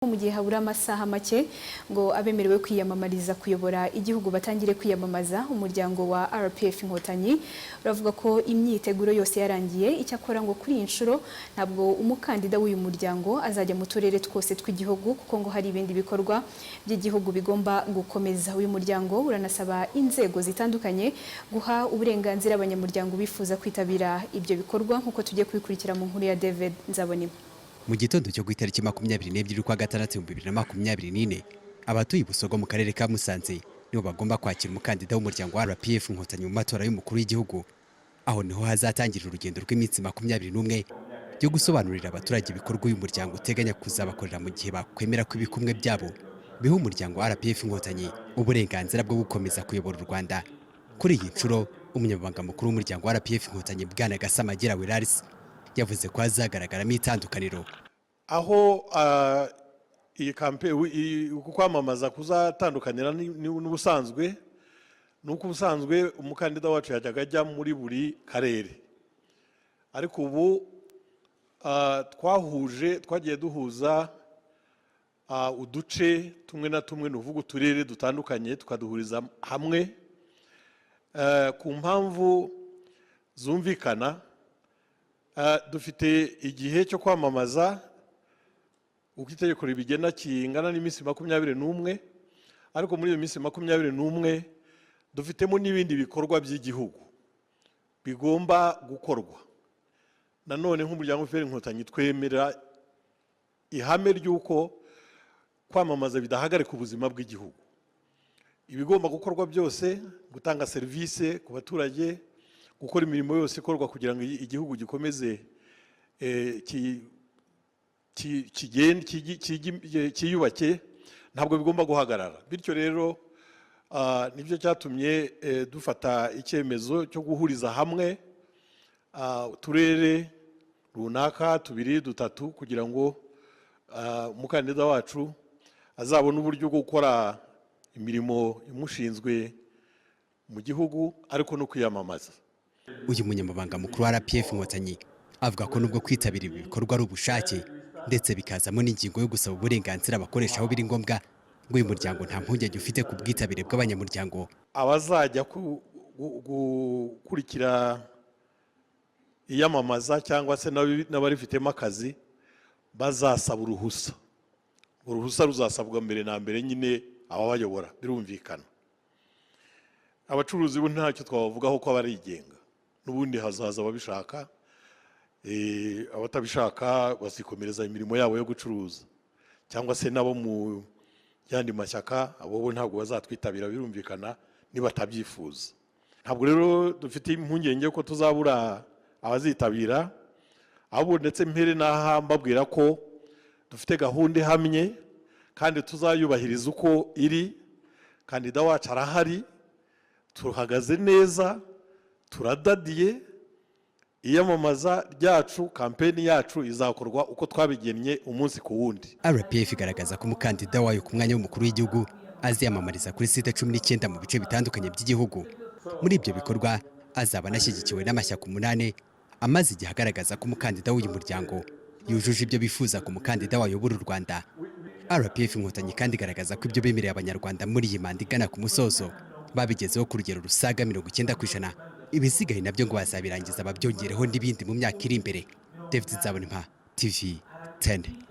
Mu gihe habura amasaha make ngo abemerewe kwiyamamariza kuyobora igihugu batangire kwiyamamaza, umuryango wa RPF Inkotanyi uravuga ko imyiteguro yose yarangiye. Icyakora ngo kuri iyi nshuro ntabwo umukandida w'uyu muryango azajya mu turere twose tw'igihugu, kuko ngo hari ibindi bikorwa by'igihugu bigomba gukomeza. Uyu muryango uranasaba inzego zitandukanye guha uburenganzira abanyamuryango bifuza kwitabira ibyo bikorwa, nk'uko tugiye kubikurikira mu nkuru ya David Nzabonimpa. Mu gitondo cyo ku itariki 22 ukwa gatandatu 2024, abatuye i Busogo mu karere ka Musanze nibo bagomba kwakira umukandida w'umuryango wa RPF Inkotanyi mu matora y'umukuru w'igihugu. Aho niho hazatangira urugendo rw'iminsi 21 yo gusobanurira abaturage ibikorwa uyu muryango uteganya kuzabakorera mu gihe bakwemera ko ibikumwe byabo biha umuryango wa RPF Inkotanyi uburenganzira bwo gukomeza kuyobora u Rwanda. Kuri iyi nshuro, umunyamabanga mukuru w'umuryango wa RPF Inkotanyi, Bwana Gasamagera Welaris, yavuze ko hazagaragaramo itandukaniro. Aho iyi uku kwamamaza kuzatandukanira n'ubusanzwe ni uko ubusanzwe umukandida wacu yajyaga ajya muri buri karere, ariko ubu twahuje, twagiye duhuza uduce tumwe na tumwe, ni ukuvuga uturere dutandukanye, tukaduhuriza hamwe ku mpamvu zumvikana. Dufite igihe cyo kwamamaza uko itegeko ribigena kingana n'iminsi 21, ariko muri iyo minsi 21 dufitemo n'ibindi bikorwa by'igihugu bigomba gukorwa. Nanone nk'umuryango FPR Inkotanyi twemera ihame ry'uko kwamamaza bidahagarika ubuzima bw'igihugu. Ibigomba gukorwa byose, gutanga serivisi ku baturage, gukora imirimo yose ikorwa kugira ngo igihugu gikomeze kigende, cyiyubake, ntabwo bigomba guhagarara. Bityo rero nibyo cyatumye dufata icyemezo cyo guhuriza hamwe uturere runaka tubiri, dutatu, kugira ngo umukandida wacu azabone uburyo bwo gukora imirimo imushinzwe mu gihugu, ariko no kwiyamamaza. Uyu munyamabanga mukuru wa RPF Inkotanyi avuga ko nubwo kwitabira ibi bikorwa ari ubushake, ndetse bikazamo n'ingingo yo gusaba uburenganzira abakoresha aho biri ngombwa, ngo uyu muryango nta mpungenge ufite ku bwitabire bw'abanyamuryango. Abazajya gukurikira iyamamaza cyangwa se n'abarifitemo akazi bazasaba uruhusa. Uruhusa ruzasabwa mbere na mbere nyine ababayobora, birumvikana. Abacuruzi bo ntacyo twabavugaho ko barigenga, n'ubundi hazaza ababishaka, abatabishaka bazikomereza imirimo yabo yo gucuruza, cyangwa se nabo mu yandi mashyaka, abo bo ntabwo bazatwitabira, birumvikana, nibatabyifuza. Ntabwo rero dufite impungenge ko tuzabura abazitabira, ahubwo ndetse mpere n'aha mbabwira ko dufite gahunda ihamye kandi tuzayubahiriza uko iri. Kandida wacu arahari, tuhagaze neza, turadadiye. Iyamamaza ryacu, kampeni yacu izakorwa uko twabigennye, umunsi ku wundi. RPF igaragaza ko umukandida wayo ku mwanya w'umukuru w'igihugu aziyamamariza kuri site 19 mu bice bitandukanye by'igihugu. Muri ibyo bikorwa azaba anashyigikiwe n'amashyaka umunani amaze igihe agaragaza ko umukandida w'uyu muryango yujuje ibyo bifuza ku mukandida wayobora u Rwanda. RPF Inkotanyi kandi igaragaza ko ibyo bemereye Abanyarwanda muri iyi manda igana ku musozo babigezeho ku rugero rusaga 90%. Ibisigaye nabyo ngo bazabirangiza babyongereho n'ibindi mu myaka iri imbere. David Nzabonimpa, TV 10.